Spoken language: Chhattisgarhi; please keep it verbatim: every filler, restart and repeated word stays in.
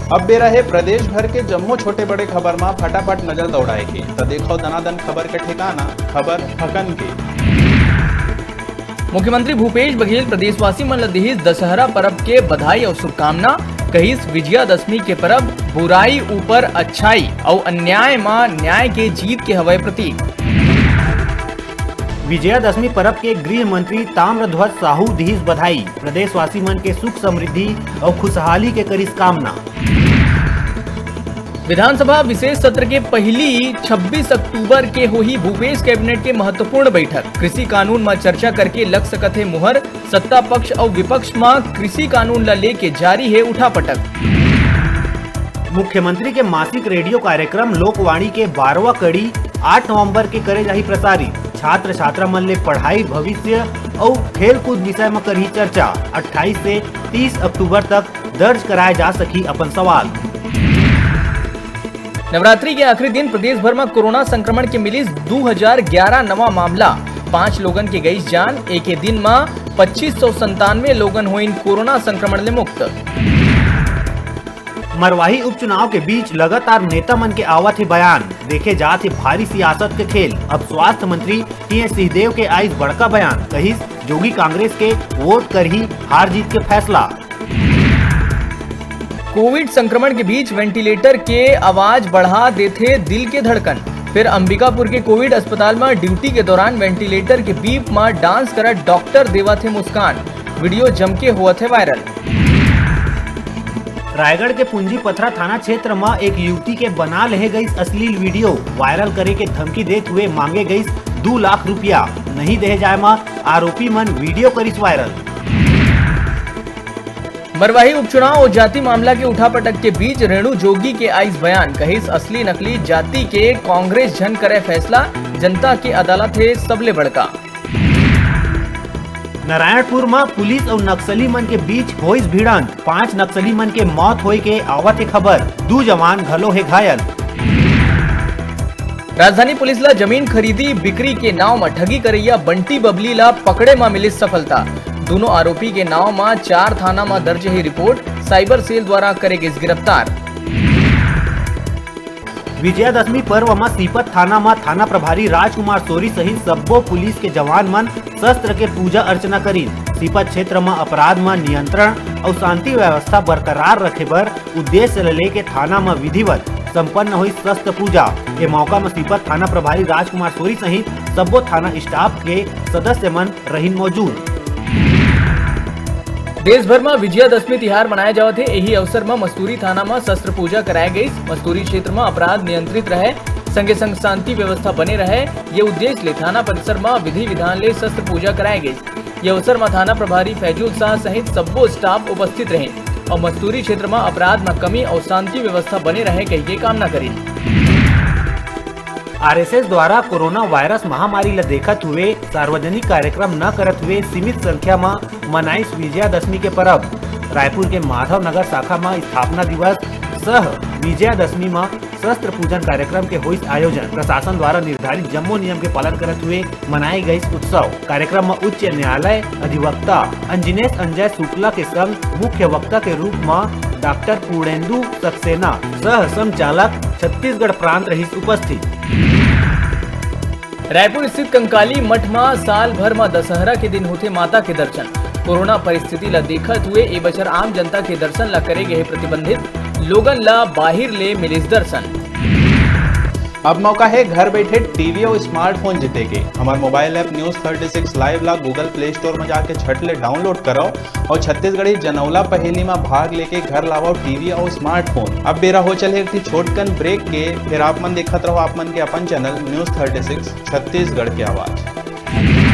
अब बेरा हे प्रदेश भर के जम्मो छोटे बड़े खबर मा फटाफट नजर दौड़ाए के, त देखो दनादन खबर के ठिकाना, खबर हकन के। मुख्यमंत्री भूपेश बघेल प्रदेशवासी मन ल दिहिस दशहरा परब के बधाई अउ शुभकामना। कहिस, विजयादशमी के परब बुराई ऊपर अच्छाई अउ अन्याय म न्याय के जीत के हवय प्रतीक। विजयादशमी परब के गृह मंत्री ताम्रध्वज साहू दिहिस बधाई, प्रदेशवासी मन के सुख समृद्धि अउ खुशहाली के करिस कामना। विधानसभा विशेष सत्र के पहिली छब्बीस अक्टूबर के होही भूपेश कैबिनेट के महत्वपूर्ण बैठक, कृषि कानून म चर्चा करके लग सकत हे मुहर, सत्ता पक्ष अउ विपक्ष म कृषि कानून ल लेके जारी हे उठापटक। मुख्यमंत्री के मासिक रेडियो कार्यक्रम लोकवाणी के बारहवाँ कड़ी आठ नवंबर के करे जाही प्रसारित। छात्र छात्रा मन ले पढ़ाई, भविष्य अउ खेलकूद विषय म करही चर्चा। अट्ठाईस से तीस अक्टूबर तक दर्ज कराए जा सकही अपन सवाल। नवरात्रि के आखिरी दिन प्रदेश भर म कोरोना संक्रमण के मिलिस दू हजार ग्यारह नवा मामला, पांच लोगन के गईस जान। एके दिन म पच्चीस सौ संतानवे लोगन होइन कोरोना संक्रमण ले मुक्त। मरवाही उपचुनाव के बीच लगातार नेता मन के आवत हे बयान, देखे जात हे भारी सियासत के खेल। अब स्वास्थ्य मंत्री टीएस सिंहदेव के आइस बड़का बयान, कहिस जोगी कांग्रेस के वोट करही हार जीत के फैसला। कोविड संक्रमण के बीच वेंटिलेटर के आवाज बढ़ा देथे दिल के धड़कन। फिर अंबिकापुर के कोविड अस्पताल म ड्यूटी के दौरान वेंटिलेटर के बीप म डांस करत डॉक्टर देवत हे मुस्कान। वीडियो जमके होवत हे वायरल। रायगढ़ के पूंजी पथरा थाना क्षेत्र म एक युवती के बना लेहे गईस अश्लील वीडियो। वायरल करे के धमकी देत हुए मांगे गईस दू लाख रुपया। नहीं देहे जाए म आरोपी मन वीडियो करिस वायरल। मरवाही उपचुनाव अउ जाति मामला के उठापटक के बीच रेणु जोगी के आइस बयान, कहिस असली नकली जाति के कांग्रेस झन करे फैसला, जनता के अदालत हे सबले बड़का। नारायणपुर म पुलिस अउ नक्सली मन के बीच होइस भिड़ंत, पांच नक्सली मन के मौत होए के आवत हे खबर, दू जवान घलो हे घायल। राजधानी पुलिस ला जमीन खरीदी बिक्री के नाव म ठगी करइया बंटी बबली ला पकड़े म मिलिस सफलता। दूनों आरोपी के नाव म चार थाना म दर्ज हे रिपोर्ट, साइबर सेल द्वारा करे गिस गिरफ्तार। विजयादशमी पर्व म सीपत थाना म थाना प्रभारी राजकुमार सोरी सहित सब्बो पुलिस के जवान मन शस्त्र के पूजा अर्चना करिन। सीपत क्षेत्र म अपराध म नियंत्रण अउ शांति व्यवस्था बरकरार रखे बर उद्देश्य ल लेके थाना म विधिवत संपन्न होइस शस्त्र पूजा। ए मौका म सीपत थाना प्रभारी राजकुमार सोरी सहित सब्बो थाना स्टाफ के सदस्य मन रहिन मौजूद। देश भर म विजयादशमी तिहार मनाए जावत हे। एही अवसर म मस्तूरी थाना म शस्त्र पूजा कराए गईस। मस्तूरी क्षेत्र म अपराध नियंत्रित रहे, संगे संग शांति व्यवस्था बने रहे, ये उद्देश्य ले थाना परिसर म विधि विधान ले शस्त्र पूजा कराए गईस। ये अवसर म थाना प्रभारी फैजूल शाह सहित सब्बो स्टाफ उपस्थित रहे अउ मस्तूरी क्षेत्र म अपराध म कमी अउ शांति व्यवस्था बने रहे कहिके कामना करिन। आरएसएस द्वारा कोरोना वायरस महामारी ल देखत हुए सार्वजनिक कार्यक्रम न करत हुए सीमित संख्या म मनाइस विजयादशमी के परब। रायपुर के माधव नगर शाखा म स्थापना दिवस सह विजयादशमी म शस्त्र पूजन कार्यक्रम के होइस आयोजन। प्रशासन द्वारा निर्धारित जम्मो नियम के पालन करत हुए मनाए गइस उत्सव। कार्यक्रम म उच्च न्यायालय अधिवक्ता अंजनेश अंजय शुक्ला के संग मुख्य वक्ता के रूप म डॉक्टर पूर्णेंदु सक्सेना, सह संचालक छत्तीसगढ़ प्रांत रहिस उपस्थित। रायपुर स्थित कंकाली मठ म साल भर म दशहरा के दिन होथे माता के दर्शन। कोरोना परिस्थिति ल देखत हुए ए बछर आम जनता के दर्शन ल करे गे हे प्रतिबंधित। लोगन ल बाहिर ले मिलिस दर्शन। अब मौका हे घर बैठे टीवी अउ स्मार्टफोन जीते के। हमर mobile app news thirty six live ला Google Play Store म जाके झट ले डाउनलोड करव अउ छत्तीसगढ़ी जनौला पहेली म भाग लेके घर लावव टीवी अउ स्मार्टफोन। अब बेरा हो चले एक ठी छोटकन ब्रेक के, फिर आप मन देखत रहो आप मन के अपन channel news thirty six Chhattisgarh के आवाज।